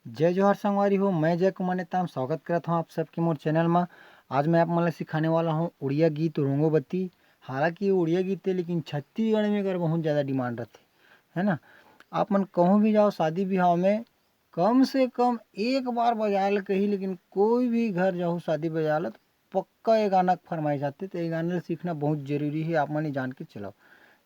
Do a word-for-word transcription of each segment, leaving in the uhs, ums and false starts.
जय जोहार संगवारी हो, मैं जय कुमार नेताम स्वागत करत हूँ आप सबके मोर चैनल में। आज मैं आप मन ला सिखाने वाला हूँ उड़िया गीत रोंगोबत्ती। हालांकि ये उड़िया गीत है, लेकिन छत्तीसगढ़ में एकर बहुत ज़्यादा डिमांड रहथे, है ना। आप मन कहूँ भी जाओ शादी ब्याह में, कम से कम एक बार बजाए ल कही, लेकिन कोई भी घर जाहू शादी ब्याह ल, तो पक्का ये गाना के फरमाइश आथे। तो ये गाना ल सीखना बहुत जरूरी है, आप मन ये जान के चलाओ।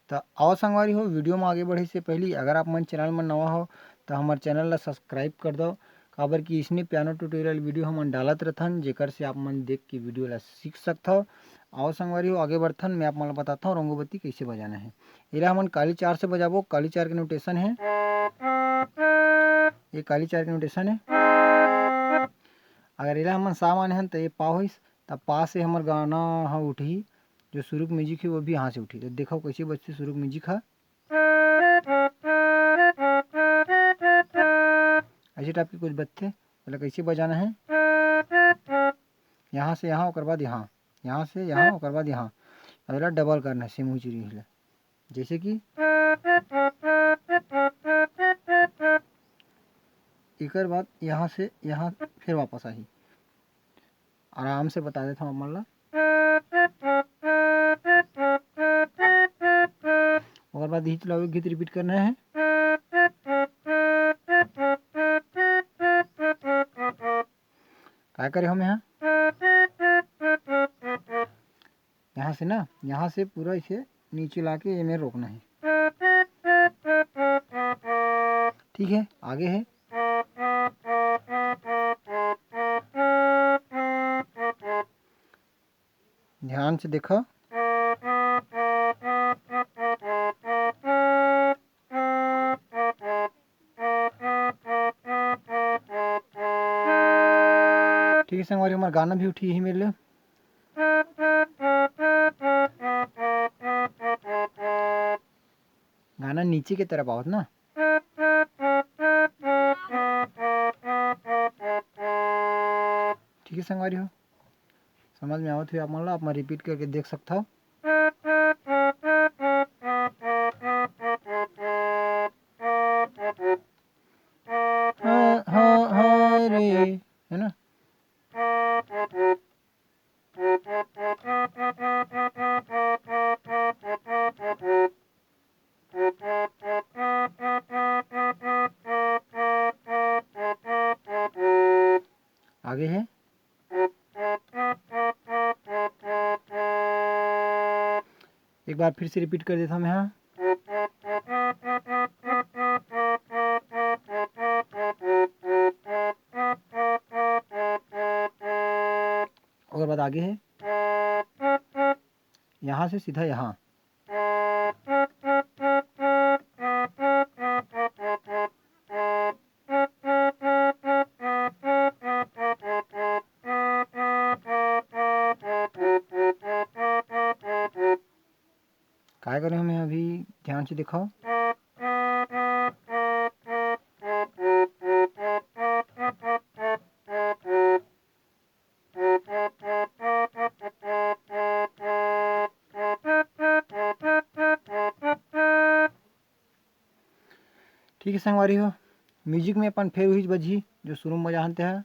तो आओ संगवारी हो, वीडियो में आगे बढ़े से पहले अगर आप मन चैनल में नवा हो, तो हमारे चैनल ला सब्सक्राइब कर दो, काबर कि इसने पियानो ट्यूटोरियल वीडियो हमन डालत रहथन, जेकर से आप मन देख के वीडियो ला सीख सकत हो। आओ संगवारी हो, आगे बढ़थन, मैं आप मन ला बताता हूँ रंगोबत्ती कैसे बजाना है। एला हमन काली चार से बजाबो, काली चार के नोटेशन है, ये काली चार के नोटेशन है। अगर एला हमन सा माने हन, तो ये पा होइस, त पा से हमर गाना ह उठही, जो शुरू के म्यूजिक है, वो भी यहाँ से उठही। तो देखो कैसे बजथे शुरू के म्यूजिक ह, ऐसे टाइप के कुछ बजथे। मतलब कैसे बजाना है, यहाँ से यहाँ, ओकर बाद यहाँ, यहाँ से यहाँ, ओकर बाद यहाँ। अब एला डबल करना है, सेम उही चीज ला। जैसे कि एकर बाद यहाँ से यहाँ फिर वापस आही। आराम से बता देता हूँ आप मन ला। ओकर बाद इही ला एक गीत रिपीट करना है। काय करे हम यहाँ, यहाँ से ना, यहाँ से पूरा इसे नीचे ला के एमे रोकना है। ठीक है, आगे है। ध्यान से देखा। ठीक है संगवारी, हमारा गाना भी उठी ही मेरे लिए। गाना नीचे के तरफ आवत ना। ठीक है संगवारी हो, समझ में आवत हुई आप मन ला, आप मन रिपीट करके देख सकता हो। हाँ, हाँ, हाँ रे, है ना। आगे है। एक बार फिर से रिपीट कर देता हूँ मैं, हाँ। ओकर बाद आगे है, यहाँ से सीधा यहाँ। काय करे हमें अभी, ध्यान से दिखाओ। ठीक है संगवारी हो, म्यूजिक में अपन फेर उहीच बजही जो शुरू में बजाहन ते हा।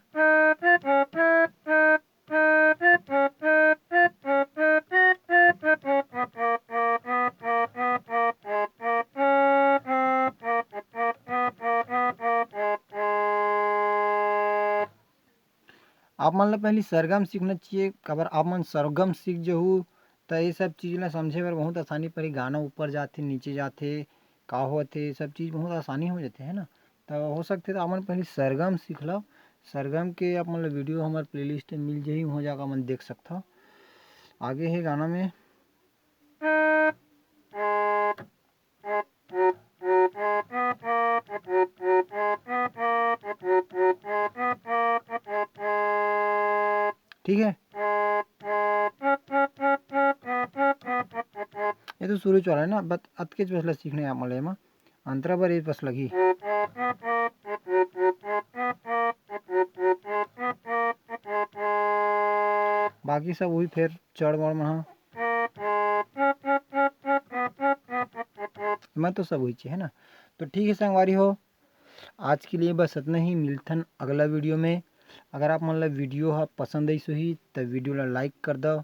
आप मन ला पहली सरगम सीखना चाहिए, काबर आप मन सरगम सीख जहू, त ये सब चीज ला समझे बर बहुत आसानी पड़ही। गाना ऊपर जाथे, नीचे जाथे, का होथे, ये सब चीज बहुत आसानी हो जाथे, है ना। तो हो सकथे तो आप मन पहली सरगम सीख लो। सरगम के आप मन ला वीडियो हमारे प्लेलिस्ट में मिल जाही, वहाँ जाकर मन देख सकथो। आगे है गाना में। ठीक है, ये तो शुरू वाला है ना, बत अतकेच बस ला सीखने आप मन ला एमा। अंतरा बर ये बस लगही। बाकी सब वही फेर चढ़ बढ़ में, हाँ। मैं तो सब वही है ना। तो ठीक है संगवारी हो, आज के लिए बस इतना ही। मिलथन अगला वीडियो में। अगर आप मन ला वीडियो ह पसंद आइस होही, त वीडियो ला लाइक कर दव,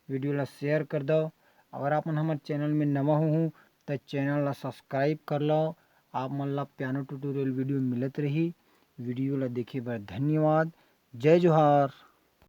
वीडियो ला शेयर कर दव। अगर आप मन हमर चैनल में नवा होहू, त चैनल ला सब्सक्राइब कर लव। आप मन ला पियानो ट्यूटोरियल वीडियो मिलत रही। वीडियो ला देखे बर धन्यवाद। जय जोहार।